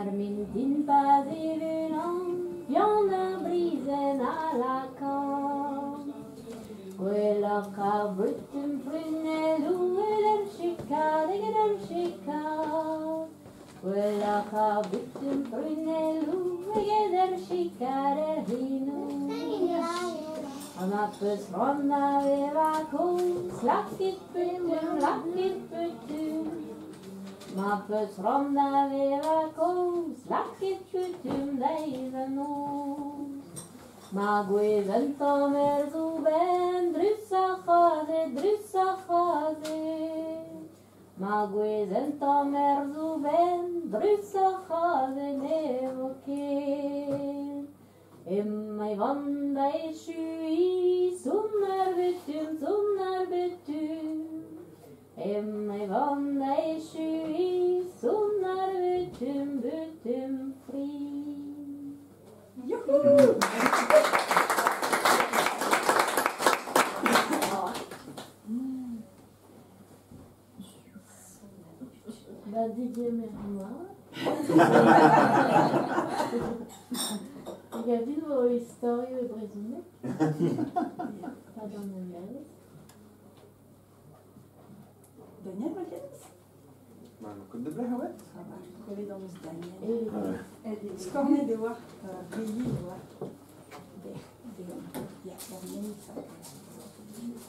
Ar mintin pa zivunan, Yann ar brizenn a lakan. Gwelloc'h ar butun prunelloù eget em chikad, eget em chikad. Gwelloc'h ar butun prunelloù eget em chikad er c'hinoù. Ha ma peus c'hoant da vevañ kozh, lakit butun, lakit butun. Ma peus c'hoant da vevañ kozh, lakit butun deiz ha noz. Ma gouez un tamm er soubenn, drusoc'h aze, drusoc'h aze. Ma gouez un tamm er soubenn, drusoc'h aze ne vo ket. Emañ vont da echuiñ, son ar butun, son ar butun. Emañ vont da echuiñ, son ar butun, butun fri. Youhou! Ba degemer mat. Hag din vo istorioù e brezhoneg. Pa d'an emgav. Daniel Valkens? Ma kont de bleh oa? Ah bah, gwelet am eus Daniel. Skornet e oa, re yen e oa. Der, der, ya, er yen, ça.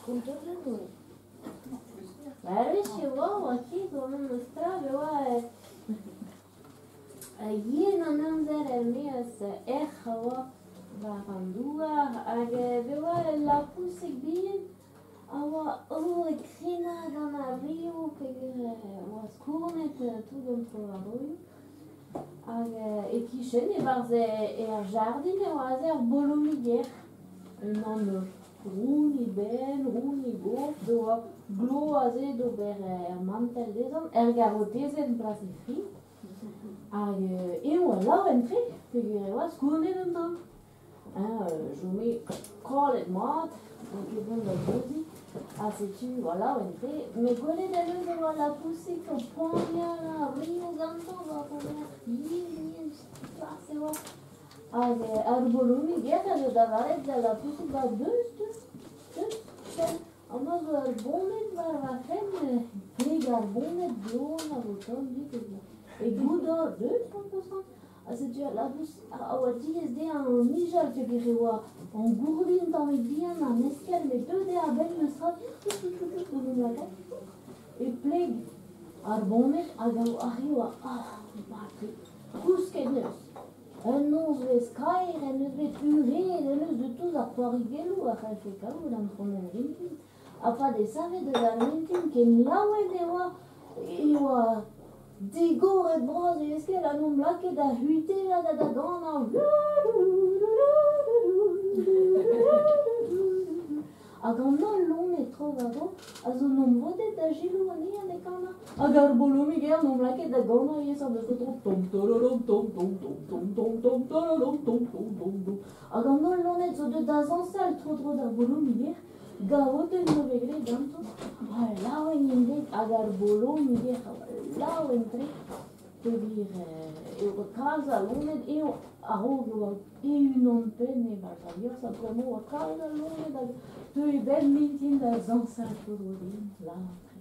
Kontourlen eo. Ba wech e oa oa ket gant an eus tra e oa yen an amzer er-maez erc'h a oa war an douar hag e oa ul lapousig bihan a oa o krenañ gant ar riv peogwir oa skournet tout an tro-war-droioù. Hag e-kichen e-barzh er jardin e oa aze ur bolomiger. Unan roun e benn, roun e gof, oa glo aze d'ober er mantell dezhañ, er garotezenn plas e fri. Hag eñ oa laouen-tre peogwir e oa skournet un tamm. Eñ chome kalet mat, oa ket vont da gozhiñ, ha setu oa laouen-tre. Met gwelet en deus e oa lapousig o poaniañ ar riv gantañ war an erc'h yen-yen plas e oa. Hag ar bolomig ec'h a zo da lavaret da lapousig ba deus, deus, deus, sell, amañ zo ur boned war va fenn, pleg ar boned gloan a vo tomm dit e goudor, deus, tamm-tamm. Ha setu al labous a oa diaes dezhañ nijal peogwir e oa an gourlin tammig bihan an eskell met deuet eo a-benn eus tra gant en lakaat e pleg ar boned hag ar re oa ah mat-tre kousket neus. Un nozvezh kaer en deus bet hureet en deus deus tout ar c'hoarigelloù a c'hallfe kaout an tron vintin. Ha pa desavet eus ar mintin ken laouen e oa e oa digoret bras e eskell ha n'omp lakaet da c'hwitellat ha da ganañ. Hag an holl loened tro-war-dro a zo 'n om vodet da selaou anezhañ e kanañ. Hag ar bolomig eo 'n om lakaet da ganañ ivez an deus tro tom tororom tom tom tom tom tom tom tororom tom tom tom tom. Hag an holl loened zo deuet da zañsal tro-dro d'ar bolomiger. Gaotenn zo bet graet ganto. Ha laouen int bet hag ar bolomiger a oa laouen-tre peogwir eo kalz a loened eo a-raok e oa e-unan-penn e-barzh al liorzh ha bremañ oa kalz a loened hag teue bep mintin da zañsal tro-dro din, laouen-tre.